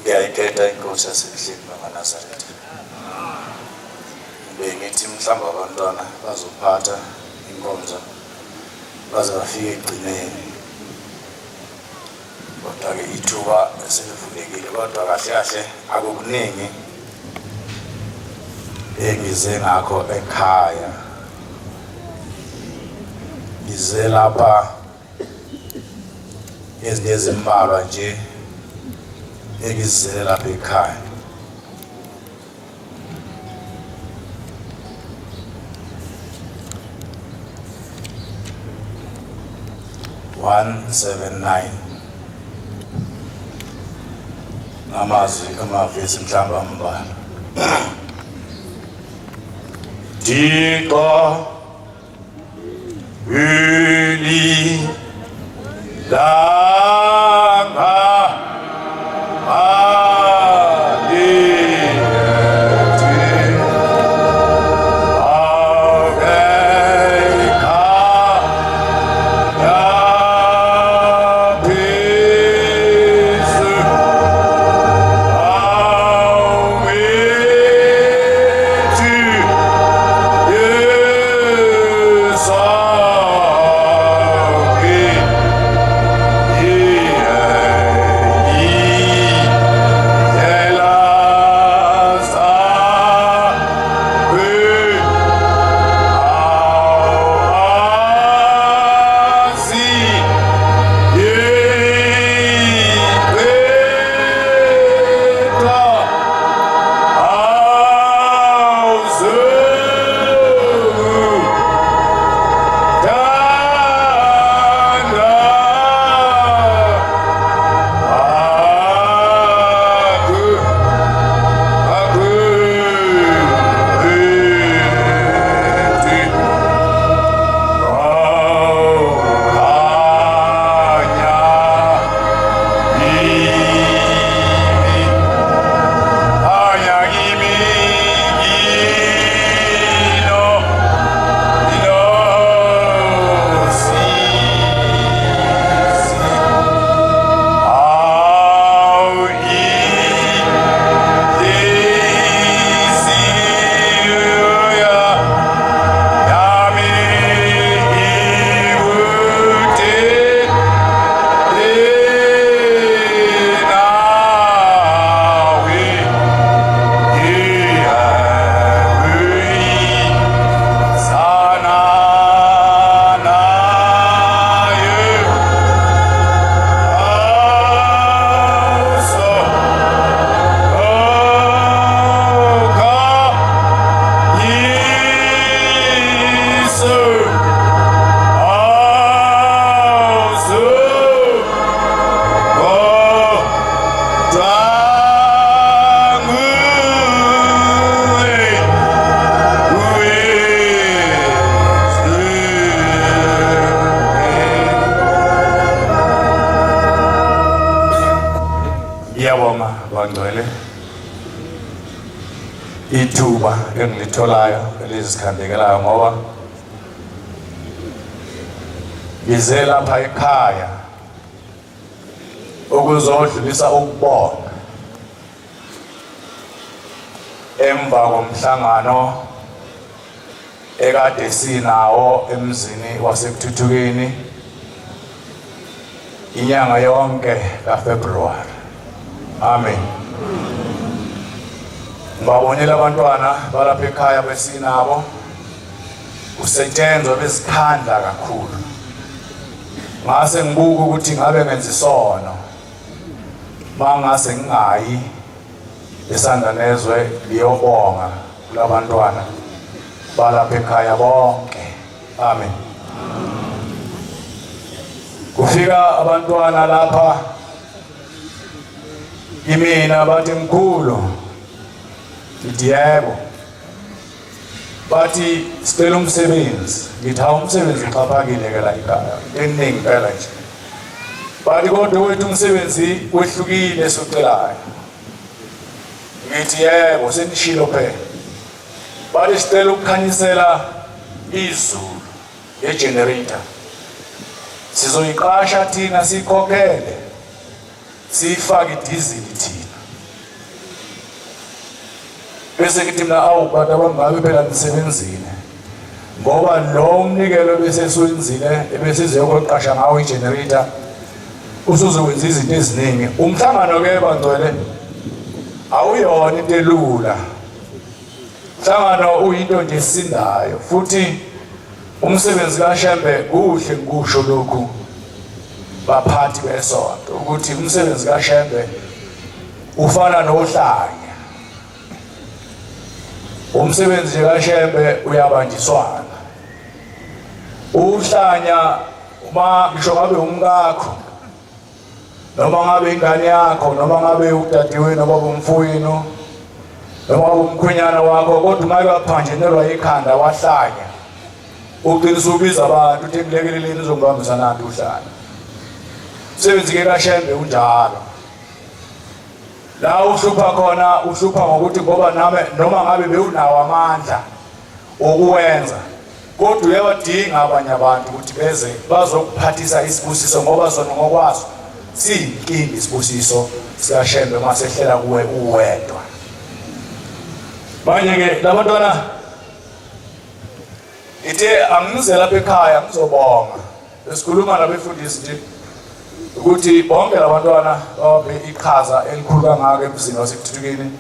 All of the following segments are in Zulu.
Ngiyayikhetha inkosi yasebuhleni bamaNazaretha. Bengithi mhlawumbe abantwana bazophatha inkonzo baze bafike ekugcineni. Kodwa-ke ithuba selivulekile kodwa kahle kahle akukuningi engize ngakho ekhaya. Ngize lapha Izinto ezimbalwa nje engizizele lapha ekhaya. 179 ngamazwi amavesi mhlawumbe ambalwa. Thixo Uli langa Ngiyabonga bangcwele ithuba engilitholayo elizikhandekelayo ngoba ngize lapha ekhaya ukuzodlulisa ukubonga emva komhlangano ekade sinawo emzini waseKuthuthukeni inyanga yonke kaFebruwari. Amen. Ngibabonile abantwana balapha ekhaya besinabo kusetshenzwa bezikhandla kakhulu. Ngase ngibuka ukuthi ngabe ngenza isono mangase ngingayi eSandanezwe ngiyobonga kulabantwana balapha ekhaya bonke. Amen. Kufika abantwana lapha kimina bathi mkhulu, ngithi yebo. Bathi sicela umsebenzi, ngithi hawu umsebenzi uxhaphakile ke la ekhaya, into eningi impela nje. Bathi kodwa wethu umsebenzi wehlukile esiwucelayo. Ngithi yebo senishilo phela. Bathi sicela ukukhanyisela izulu ngegenerator. Sizoyiqasha thina sikhokhele. Siyifake idizili thina. Bese ngithi mina awu bantu abangabe phela nisebenzile ngoba lo mnikelo bese siwenzile ebesizoqasha ngawo igenerator usuzokwenza izinto eziningi. Umhlangano ke bangcwele awuyona into elula. Umhlangano uyinto nje esindayo futhi umsebenzi kaShembe kuhle ngikusho lokhu baphathi besonto ukuthi umsebenzi kaShembe ufana nohlanya. Umsebenzi kaShembe uyabanjiswana. Uhlanya uma ngisho ngabe umkakho noma ngabe ingane yakho noma ngabe udadewenu noma umfowenu noma umkhwenyana wakho kodwa uma waphanjanelwa ikhanda wahlanya ugcina usubiza abantu uthi ngilekeleleni uzongibambisa nanti uhlanya. Umsebenzi ke kaShembe unjalo. La uhlupha khona uhlupha ngokuthi ngoba nami noma ngabe bewunawo amandla okuwenza kodwa uyawadinga abanye abantu ukuthi beze bazokuphathisa isibusiso ngoba sona ngokwaso siyinkinga isibusiso sikaShembe uma sehlela kuwe uwedwa. Manje ke labantwana ithe angize lapha ekhaya ngizobonga Besikhuluma nabefundisi nje ukuthi bonke labantwana babambe iqhaza elikhulu kangaka emzini waseKuthuthukeni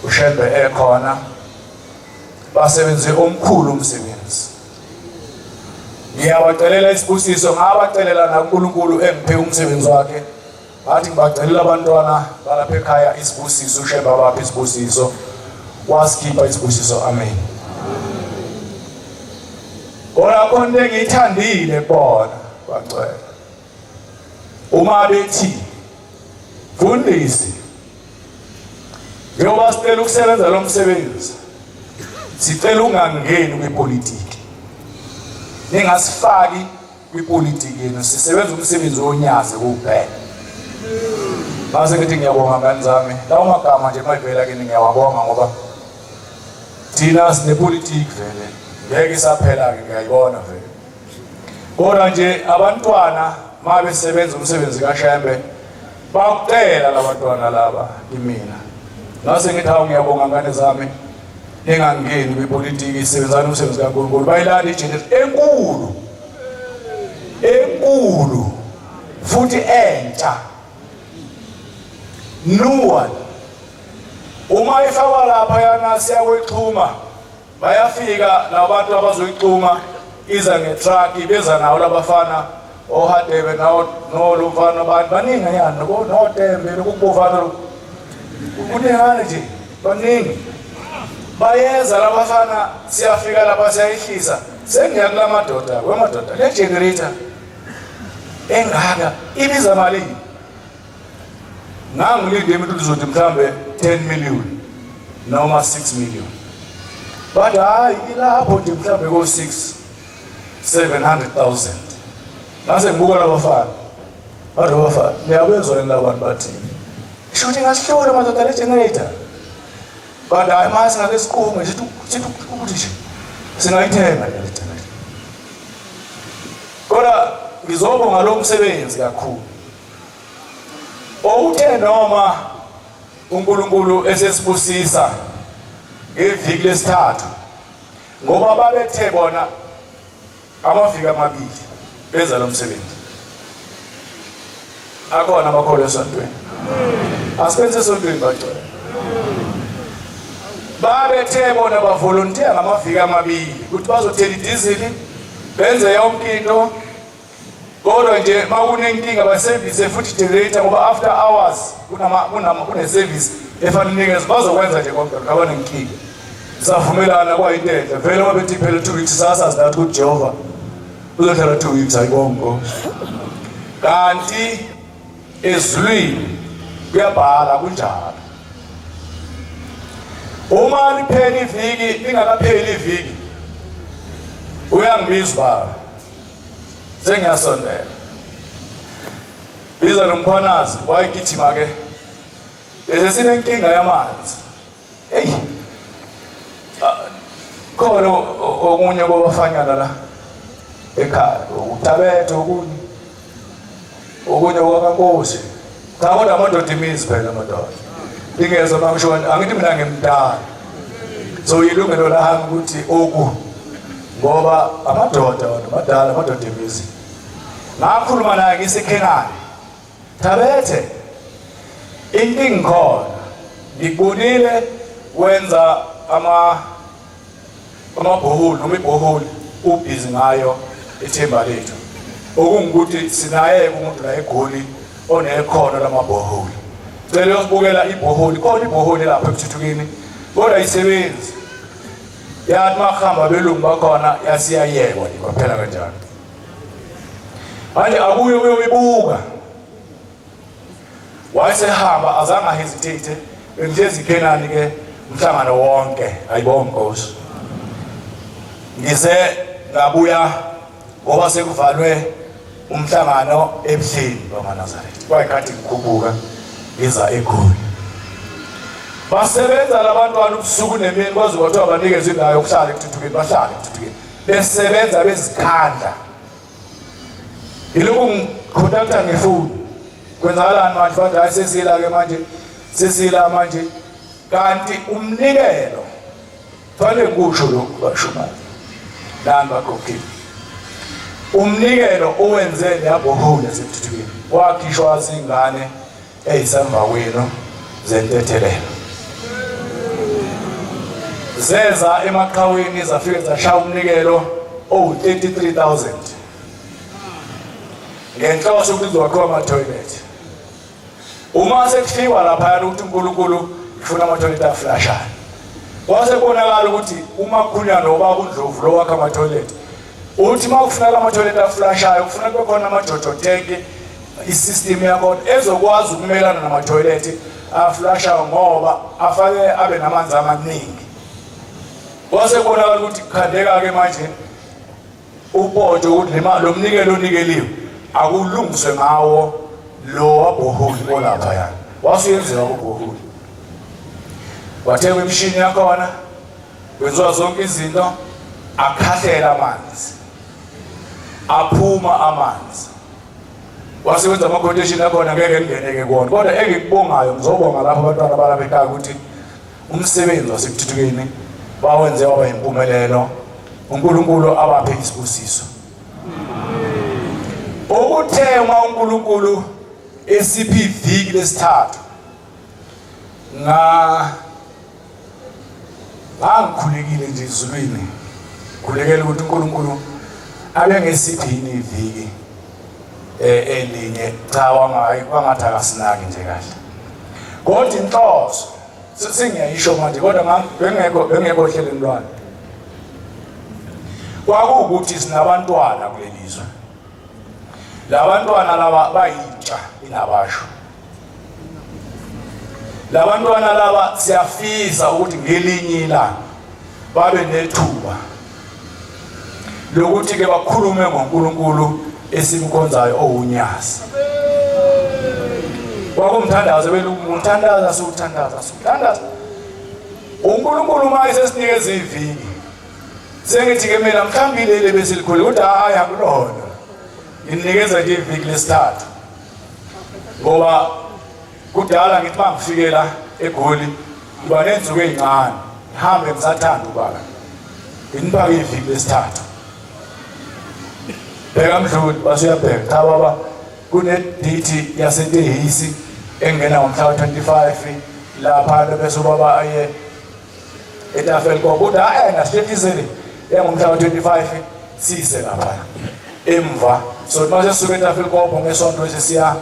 uShembe ekhona basebenze omkhulu umsebenzi. Ngiyabacelela isibusiso ngabacelela nakuNkulunkulu engiphe umsebenzi wakhe Ngathi ngibacelela abantwana balapha ekhaya isibusiso uShembe abaphe isibusiso wasikhipha isibusiso amen. Kona khona into engiyithandile kubona bangcwele. Uma bethi mfundisi njengoba sicela ukusebenza lo msebenzi sicela ungangeni kwipolitiki ningasifaki kwipolitiki yenu sisebenza umsebenzi wonyazi kuphela. Mase ngithi ngiyabonga ngane zami lawo magama nje mayivela kini ngiyawabonga ngoba thina sinepolitiki vele ngeke isaphela-ke ngiyayibona vele kodwa nje abantwana uma besebenza umsebenzi kaShembe bakucela labantwana laba kimina ngase ngithi hawu ngiyabonga ngane zami ningangeni kwipolitiki isebenzani umsebenzi kaNkulunkulu bayilanda ijele enkulu enkulu futhi entsha new one uma ifakwa lapha yana siyakwexhuma bayafika labantu abazoyixhuma iza ngetruck beza nawo labafana ohadebe nawo nolufana abantu baningi yani notembe lokubovana kuningana nje baningi bayeza labafana siyafika lapha siyayihlisa sengiya kula madoda wemadoda le generator engaka ibiza malini ngangilinde umuntu uzothi mhlambe 10 million noma 6 million but hayi ilapho nje mhlambe ko 6 700,000 ngase ngibuka labafana bathi abafana niyabezwa yini labantu bathini sho ukuthi ngasihlole madoda le generator but hayi manje singake siqume sithi sithi ukuthi nje singayithenga le generator kodwa ngizobonga lo msebenzi kakhulu owuthe noma uNkulunkulu esesibusisa ngeviki lesithathu ngoba babethe bona amaviki amabili benza lo msebenzi akhona amakholwa esontweni asibenze esontweni bagcwele babethe bona bavolontiya ngamaviki amabili ukuthi bazothela idizili benze yonke into kodwa nje makunenkinga basevise futhi generator ngoba after hours kunama kunama kune-service efanele inikeze bazokwenza nje konke lokho abanenkinga savumelana kwayinto enhle vele babethi phela 2 weeks sasazi nathi ukuthi Jehova uzohlala 2 weeks ayibongo kanti ezulwini kuyabhala kunjalo uma liphela iviki lingakapheli iviki uyangibiza baba sengiyasondela biza nomkhwanazi wayegijima ke bese sinenkinga yamanzi eyi khona okunye kwabafanyana la ekhaya uThabethe okunye okunye kwakaNkosi cha kodwa amadoda imizi phela amadoda ingezwa uma ngisho angithi mina ngimdala So ilungelo lami ukuthi oku ngoba amadoda wona madala amadoda emizi. Ngakhuluma naye ngiseKhenani. Thabethe inkinga khona ngikubonile wenza ama amabhoholi noma ibhoholi ubhizi ngayo ithemba lethu okungukuthi sinaye umuntu la eGoli onekhono lamabhoholi cela uyosibukela ibhoholi khona ibhoholi lapha ekuthuthukeni kodwa ayisebenzi yathi makuhamba abelungu bakhona yasiyayekwa nje kwaphela kanjalo manje abuye uyoyibuka Wayesehamba azange ahesitate bengihlezi Kenani ke umhlangano wonke ayibonga Nkosi. Ngize ngabuya ngoba sekuvalwe umhlangano ebuhleni bamaNazaretha. Kwayikhathi ngikhuphuka ngiza eGoli. Basebenza labantwana ubusuku nemini kwaze kwathiwa banikeze indawo yokuhlala ekuthuthukeni bahlale ekuthuthukeni. Besebenza bezikhandla. Yilokhu ngikhontakta ngefoni. Kwenzakalani manje bathi hayi sesila ke manje sesila manje kanti umnikelo fanele ngikusho lokhu bashumayela nani bakhokhile umnikelo owenze leyabohole yasemthuthukeni wakhishwa zingane eyisemva kwenu zentethelelo zeza emaqhaweni zafike zashaya umnikelo owu-33000 ngenhloso ukuthi kuzowakhiwa amathoyilethi uma sekufikwa laphayana ukuthi unkulunkulu ufuna amathoyilethi aflashayo kwase kubonakala ukuthi umakhunyana nobaba undlovu lo wakha amathoyilethi uthi uma kufuneka amathoyilethi aflashayo kufuneka kube khona amajojo tenki isystem yakhona ezokwazi ukumelana namathoyilethi aflashayo ngoba afake abe namanzi amaningi kwase kubonakala ukuthi kukhandeka-ke manje upotsho ukuthi le mali lo mnikelo onikeliwe akulungiswe ngawo lo wabhoholi olaphayana wasuyenziwa kubhoholi wathengwa imishini yakhona kwenziwa zonke izinto akhahlela amanzi aphuma amanzi wase wenza ama-quotation akhona ngeke ngingeneke kuwona kodwa engikubongayo ngizobonga lapho abantwana balapha ekhaya ukuthi umsebenzi wasekuthuthukeni bawenze waba yimpumelelo uNkulunkulu abaphe isibusiso okuthe uma uNkulunkulu esiphi iviki lesithathu nga ngangikhulekile nje ezulwini khulekela ukuthi uNkulunkulu abe ngesiphi yini iviki eh, elinye cha wangayi kwangathi akasinaki nje kahle kodwa inhloso sengiyayisho manje kodwa bengekho bengekho ohlelweni lwami kwakuwukuthi sinabantwana kuleli zwe labantwana laba bayintsha inabasho labantwana laba siyafisa ukuthi ngelinye ilanga babe nethuba lokuthi ke bakhulume ngoNkulunkulu esimkhonzayo owunyazi kwakumthandazo belumthandaza siwuthandaza siwuthandaza uNkulunkulu uma esesinikeza iviki sengithi ke mina mhlawumbe ileli besilikhulu kodwa hayi akulona nginikeza nje iviki lesithathu ngoba kudala ngithi uma ngifikela egoli ngiba ney'nsuku ey'ncane ngihambe ngisathanda ubala nginifake iviki lesithathu bheka mdluli basuyabheka cha baba kunedate yasetehisi engena ngomhla ka-25 lapha bese ubaba aye etafelkop uthi hayi nasihlehlisele engomhla ka-25 siyise lapha emva so uma sesisuka etafelkop ngesonto esesiya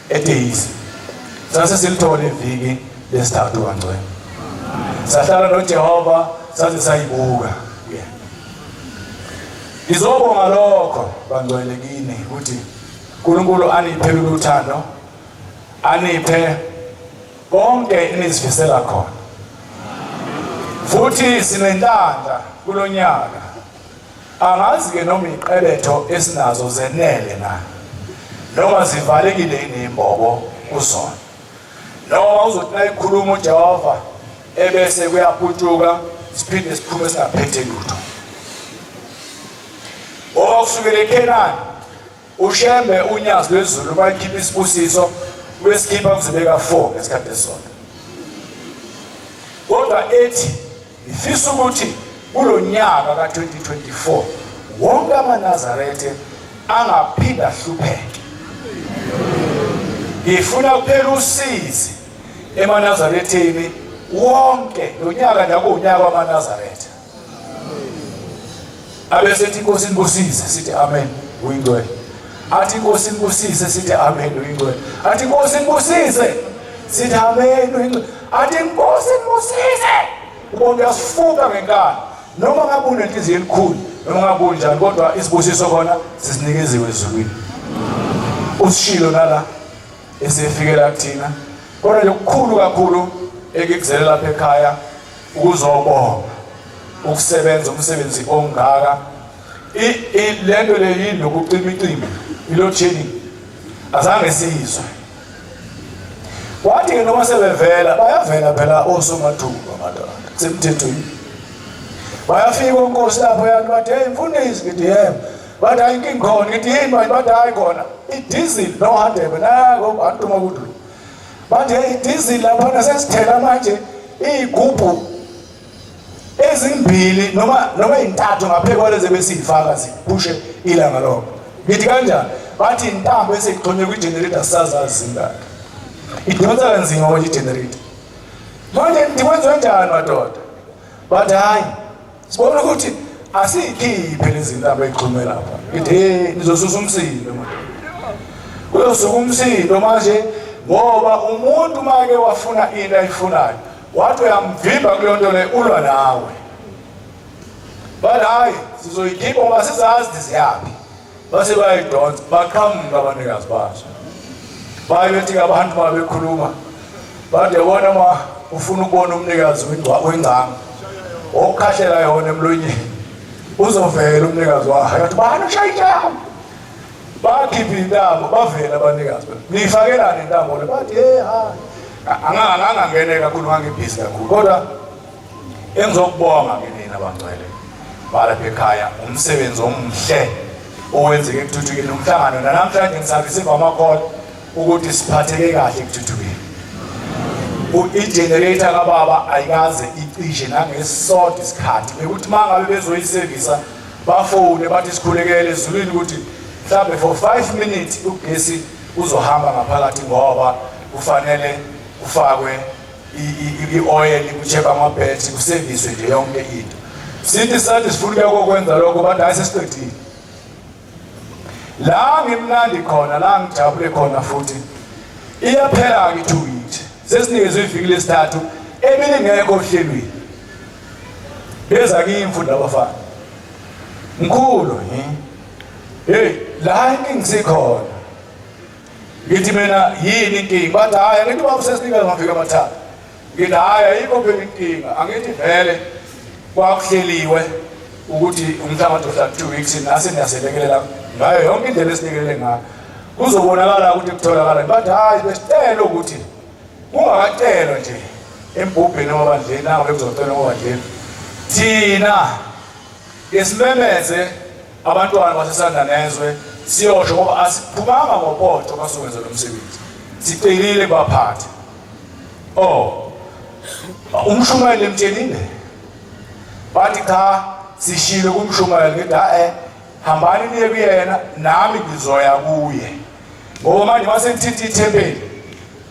eteyisi sase silithole iviki lesithathu kangcwele sahlala noJehova saze sayibuka ngizobonga lokho bangcwele kini ukuthi uNkulunkulu aniphe uthando aniphe konke enizifisela khona futhi sinenhlanhla kulonyaka Angazi-ke noma iqebetho esinazo zenele na noma zivalekile yini imbobo kuzona noma uzothi nayikhuluma uJehova ebese kuyaputshuka siphinde siphume singaphethe lutho ngoba kusukela eKhenani uShembe unyazi lwezulu bakhipha isibusiso wesikhipha kuzibeka 4 ngesikhathi esisodwa kodwa ethi Ngifisa ukuthi kulo nyaka ka-2024 wonke amaNazarethe angaphinda ahlupheke. Ngifuna kuphela usizi emaNazaretheni wonke lo nyaka nakuwunyaka wamaNazaretha. Abesethi inkosi inibusise sithi amen uyingcwele. Athi inkosi inibusise sithi amen uyingcwele. Athi inkosi inibusise sithi amen uyingcwele. Athi inkosi inibusise ubona uyasifuka ngenkani noma ngabe unenhliziyo elikhulu noma ngabe unjani kodwa isibusiso khona sisinikeziwe ezulwini. Usishilo nala esefikela kuthina kodwa nje kukhulu kakhulu engikuzele lapha ekhaya ukuzobonga ukusebenza umsebenzi ongaka lento le yini lokucima icima i-load shedding azange siyizwe kwathi-ke noma sebevela bayavela phela osomathuba madoda kusemthethweni bayafika onkosi lapho yantu bathi heyi mfundisi ngithi yebo bathi hayi inkinga khona ngithi yini manje bathi hayi khona idizili nohadebe nako bantuma kudu bathi hey idizili laphana sesithela manje iy'gubhu ezimbili noma noma intathu ngaphezu kwalezi ebesiyifaka ziphushe ilanga lonke ngithi kanjani bathi intambo eseyixhonywe kwi-generator sisazazi zingaki idonsa kanzima manje i-generator manje ngithi kwenziwa njani madoda bathi hhayi Sibona ukuthi asiyikhiphe lezi ntambo eyixhume lapha. Ngithi hey nizosusa umsindo manje. Kuyosuka umsindo manje ngoba umuntu make wafuna into ayifunayo wathi uyamvimba kuleyo nto leyo ulwa nawe. Bathi hayi sizoyikhipha ngoba sizazi ziyaphi. Base bayidonsa baqhamuka abanikazi bazo. Baye bethi abantu babekhuluma bathi yabona ma ufuna ukubona umnikazi wengcanga okukhahlela yona emlonyeni uzovela umnikazi wayo athi bani ushaya intambo bakhipha intambo bavela abanikazi niyifakelani intambo le bathi hey hayi angangangene kakhulu ngangibhizi kakhulu kodwa Engizokubonga ke nina bangcwele balapha ekhaya umsebenzi omuhle owenzeke ekuthuthukeni umhlangano namhlanje ngisabise amakhola ukuthi siphatheke kahle ekuthuthukeni. I-generator kababa ayikaze icishe nangesisodwa isikhathi bekuthi uma ngabe bezoyisevisa bafone bathi sikhulekele ezulwini ukuthi mhlawumbe for 5 minutes ugesi uzohamba ngaphakathi ngoba kufanele kufakwe i-oil kucheck amabhethi kuseviswe nje yonke into sithi sathi sifuna ukuya kokwenza lokho bathi hayi sesiqedile la ngimnandi khona la ngijabule khona futhi iyaphela-ke i-two weeks sesinikezwe iviki lesithathu ebelingekho ohlelweni beza kimi mfundi abafana mkhulu hey la inkinga sikhona Ngithi mina yini inkinga? Bathi hhayi angithi ubaba usesinika amaviki amathathu. Ngithi hhayi ayikho phela inkinga, angithi vele kwakuhleliwe ukuthi umhlangano uzohlala 2 weeks nase niyaselekelela ngayo yonke indlela esilekelele ngayo. Kuzobonakala ukuthi kutholakala. Bathi hhayi besicela ukuthi kungakacelwa nje embhubheni wabandleni nangabe kuzocelwa ngobandleni. Thina Isimemeze abantwana baseSandanezwe siyosho ngoba asiphumanga ngopoto masokwenza lo msebenzi. Sicelile kubaphathi. Oh. Umshumayeli emtshelile. Bathi cha sishilo kumshumayeli ngithi ha eh hambani niye kuyena nami ngizoya kuye. Ngoba manje masengithinta ithempeli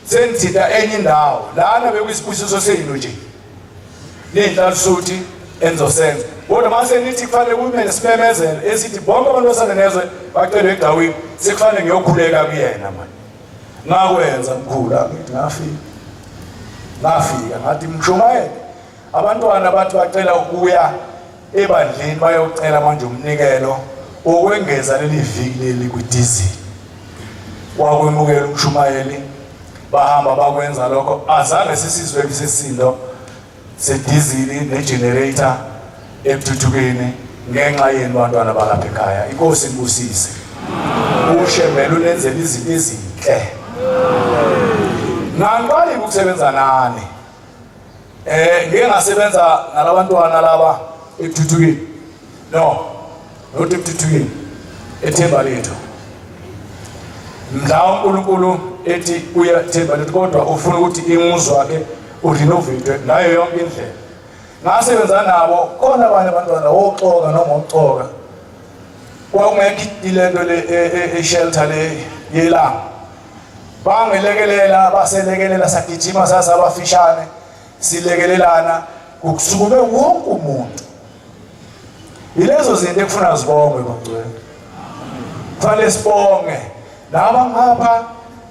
sengithinta enye indawo lana bekuyisibusiso senu nje. Niyinhlalisuthi enizosenza. Kodwa uma senithi kufanele kube nesimemezelo esithi bonke abantu basale nezwe bacelwe egawini, sekufanele ngiyokhuleka kuyena manje. Ngakwenza mkhulu, angithi ngafika. Ngafika ngathi mshumayeli abantwana bathi bacela ukuya ebandleni bayocela manje umnikelo wokwengeza leli viki leli kwidizili. Wakwemukela umshumayeli bahamba bakwenza lokho azange sisizwe isisindo sedizili negenerator ekuthuthukeni ngenxa yenu bantwana balapha ekhaya inkosi ibusise ushembele unenzela izinto ezinhle ngangiqali ukusebenza nani Eh ngike ngasebenza nalabantwana laba ekuthuthukeni. No. Not ekuthuthukeni. Ethemba lethu. Mhla uNkulunkulu ethi uyathemba lethu kodwa ufuna ukuthi imuzi wakhe urenovate ngayo yonke indlela. Ngasebenza nabo khona abanye abantwana woxoka noma uxoka. Kwakungekho ilento le e-shelter le yelanga. Bangilekelela baselekelela sagijima sasabafishane silekelelana kusukume wonke umuntu. Yilezo zinto ekufuna zibongwe bangcwele. Kufanele sibonge laba ngapha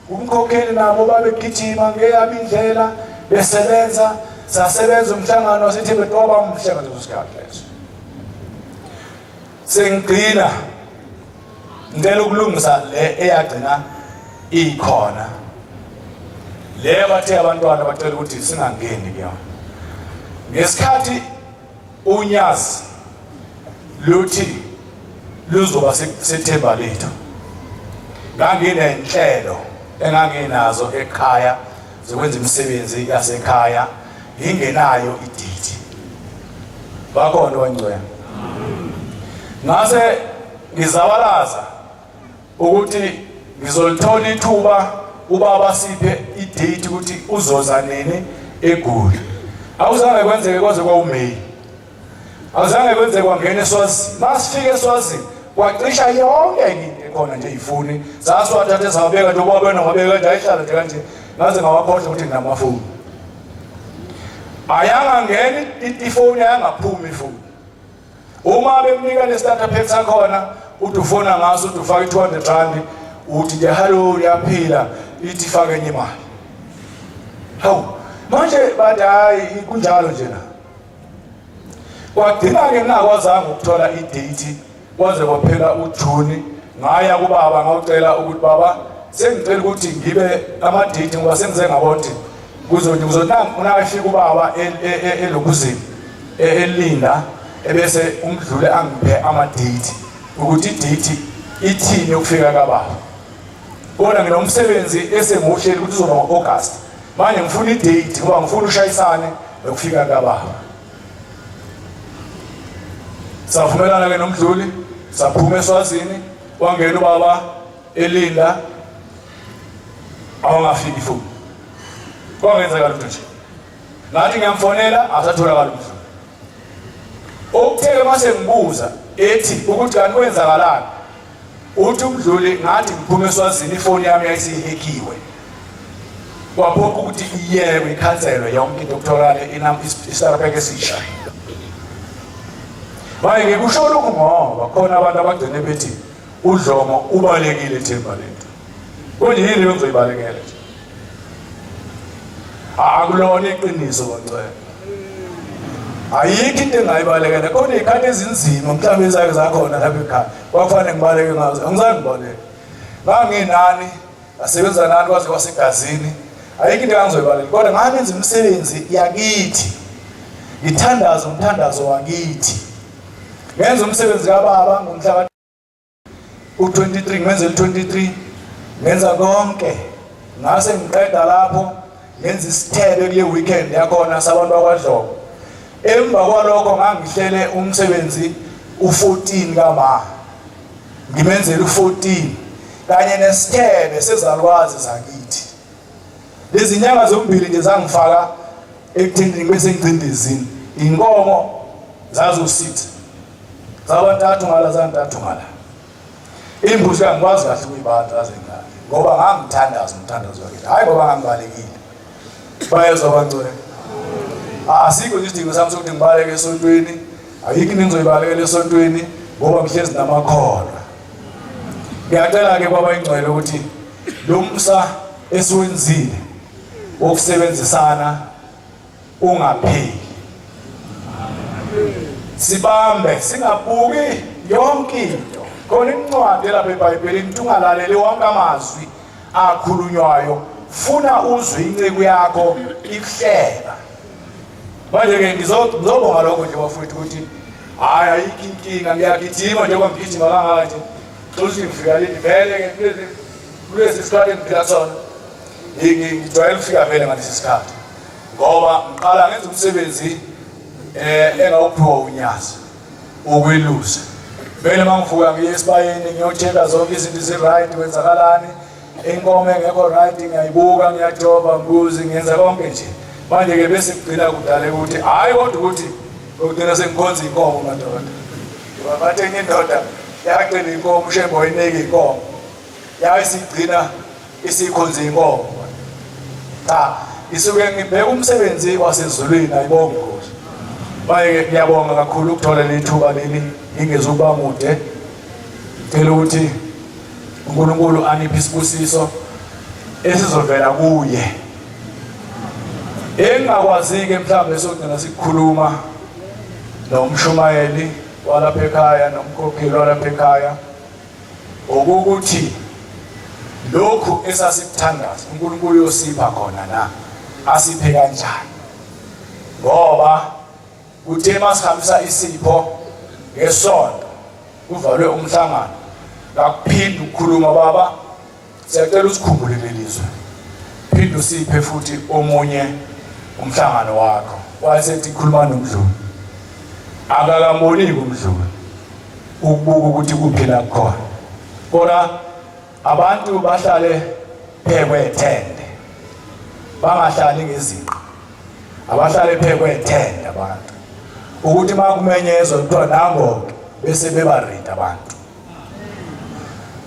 umkhokheli nabo babegijima ngeyabo indlela besebenza sasebenza umhlangano wasithi betoba muhle ngaleso sikhathi leso. Sengigcina ngicela ukulungisa le eyagcina ikhona le bathe abantwana bacela ukuthi singangeni kuyona ngesikhathi unyazi luthi luzoba sethemba lethu nganginenhlelo enganginazo ekhaya zokwenza imisebenzi yasekhaya ngingenayo idate bakhona wangcwele ngase ngizabalaza ukuthi ngizolithola ithuba ubaba siphe idate ukuthi uzoza nini eGoli awuzange kwenzeke kwaze kwawuMay awuzange kwenzeke kwangena eSwazini masifike eSwazini kwacisha yonke into ekhona nje ifoni sasiwathatha esawabeka nje ubaba wena wabeka nje ayihlala nje kanje ngaze ngawakhohlwa ukuthi nginamafoni ayangangena ifoni ayangaphumi ifoni Uma bekunika le starter pack sakhona uthi ufona ngaso uthi ufaka i-200 rand uthi nje hallo uyaphila ithi fake enye imali. Hawu manje bathi hayi kunjalo nje la. Kwagcina-ke ngingakwazanga ukuthola i-date kwaze kwaphela uJuni ngaya kubaba ngawucela ukuthi baba sengicela ukuthi ngibe ama-date ngoba sengize ngabona ukuthi kuzothi kuzothi nakafika ubaba elokuzini elinda ebese umdlule angiphe ama-date ukuthi i-date ithini yokufika kababa kodwa nginomsebenzi esengiwuhleli ukuthi uzoba ngo-August manje ngifuna i-date ngoba ngifuna ushayisane nokufika kababa savumelana ke nomdluli saphuma eswazini wangena ubaba elinda awangafiki futhi kwangenzeka lutho nje ngathi ngiyamfonela asatholakala umdluli okutheke mase ngibuza ethi ukuthi kanti kwenzakalani Uthi umdluli ngathi ngiphuma eSwazini ifoni yami yayisihekiwe. Kwaphoqa ukuthi iyekwe ikhanselwe yonke into kutholakale istarapeke esisha. Manje ngikusho lokhu ngoba khona abantu abagcine bethi uDlomo ubalekile ithemba lethu. Konje yini leyo ngizoyibalekela nje? Akulona iqiniso bangcwele. Ayikho into engayibalekela. Khona izikhathi ezinzima mhlawumbe ezake zakhona lapha ekhaya. Kwakufanele ngibaleke ngazo. Angizange ngibaleke. Nganginani, ngasebenza nani kwaze kwasegazini. Ayikho into engangizoyibalekela. Kodwa ngangenza imisebenzi yakithi. Ngithandaza umthandazo wakithi. Ngenza umsebenzi kababa ngomhla u-23 ngenza u-23 ngenza konke ngase ngiqeda lapho ngenza isithebe kule weekend yakhona sabantu bakwaDlomo emva kwalokho ngangihlele umsebenzi u-14 kama ngimenzela u-14 kanye nesithebe sezalukwazi zakithi lezi nyanga zombili nje zangifaka ekutheni ngibe sengcindezini inkomo zazositha zabantathu ngala zantathu ngala imbuzi angikwazi kahle ukuyibala zazingane ngoba ngangithandaza umthandazo wakhe hayi ngoba ngangibalekile bayezwa bangcwele asikho nje isidingo sami sokuthi ngibaleke esontweni ayikho into engizoyibalekela esontweni ngoba ngihlezi namakholwa ngiyacela-ke kwaba ingcwele ukuthi lo msa esiwenzile wokusebenzisana ungapheli sibambe singabuki yonke into khona incwadi elapha ebhayibhelini ukuthi ungalaleli wonke amazwi akhulunywayo funa uzwe inceku yakho ikuhleba manje-ke ngizobonga lokho nje bafowethu ukuthi hhayi ayikho inkinga ngiyagijima njengoba ngigijima kangaka nje xothi ngifika lini vele-ke kulesi sikhathi engiphila kusona ngijwayele ukufika vele ngalesi sikhathi ngoba ngiqala ngenza umsebenzi eh engawuphiwa unyazi ukwelusa vele mangivuka ngiye esibayeni ngiyochecka zonke izinto zi-right kwenzakalani inkomo engekho right ngiyayibuka ngiyajova mbuzi ngiyenza konke nje Manje-ke bese kugcina kudale ukuthi hhayi kodwa ukuthi ugcina sengikhonza inkomo madoda. Bathi enye indoda yagcina inkomo uShembe wayinika inkomo. Yayisigcina isikhonza inkomo. Cha, isuke ngibheka umsebenzi wasezulwini ayibonge inkosi. Manje ngiyabonga kakhulu ukuthola leli thuba leli ngingezukuba mude. Ngicela ukuthi uNkulunkulu aniphe isibusiso esizovela kuye. Engingakwazi-ke mhlawumbe sogcina sikukhuluma nomshumayeli walapha ekhaya nomkhokheli walapha ekhaya okukuthi lokhu esasikuthandaza uNkulunkulu uyosipha khona na asiphe kanjani ngoba kuthe masihambisa isipho ngesonto kuvalwe umhlangano ngakuphinde ukukhuluma baba Siyacela usikhumbule lelizwe. Phinde usiphe futhi omunye umhlangano wakho. Wayesethi khuluma nomdluli. Akakamboniki umdluli ukubuka ukuthi kuphi la kukhona. Kodwa abantu bahlale phekwethende. Bangahlali ngezinqa. Abahlale phekwethende abantu. Ukuthi makumenyezwa kuthiwa nango bese beba ready abantu.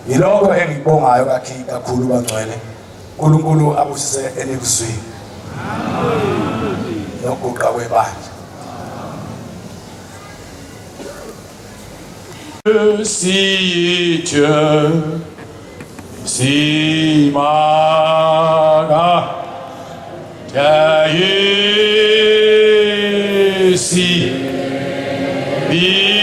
Yilokho engikubongayo kakhi kakhulu bangcwele. uNkulunkulu abusise enikuzwile. Nokuguqa kwebandla. Si Dieu, si mana, si bi.